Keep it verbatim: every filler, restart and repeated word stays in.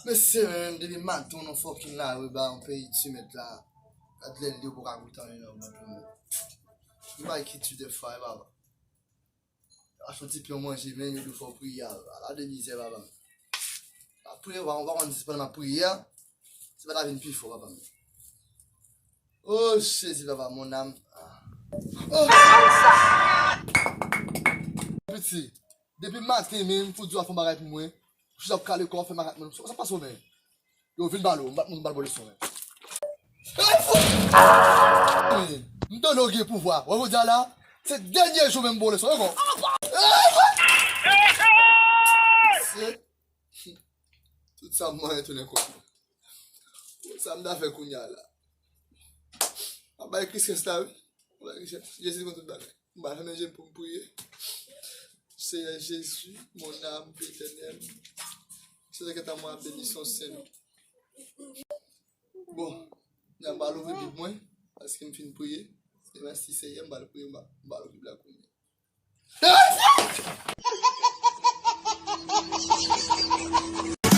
Mesye, men, depi maten w nan fucking lari, ba yon peyi ti mèt la. Gad lè l ye, ou poko ka goute anyen nan vant ou, men. M bay ki ti defwa, e papa. Achte yon ti pen w manje, men, yo di w fò w priye, ala de mizè, papa. M ap priye, ou pa, ou pa konn si se pandan m ap priye a, se pa ta vin pi fò, papa, men. Oh, Jezi, papa, mon âme. Ah. Oh. Piti, depi maten, men, m fout di w al fè yon bagay pou mwen. Ou chita ap kale kò w, fè makak, men. Sa, sa pase w, men? Yo, vin ba l, m bat moun, m ba l bon leson, men. M tande w gen pouvwa. Wè, jodi a la, se dènye jou, men, m ba w leson, wi, kò. Se tout sa m manyen tounen kont mwen. Sa m ta fè kounye a la? M ap bay Kris rès la, wi. M ap bay Kris rès. Jezi konn tout bagay. M ba fèmen je m pou m priye. Seyè Jezi, mon âme éternelle, que le Seigneur a béni son Seigneur. Bon, m ap ba l ouvri Bib mwen, paske m fin priye. E mèsi Seyè, m ba l priye, m ba, m ba l ouvri Bib la kounye a.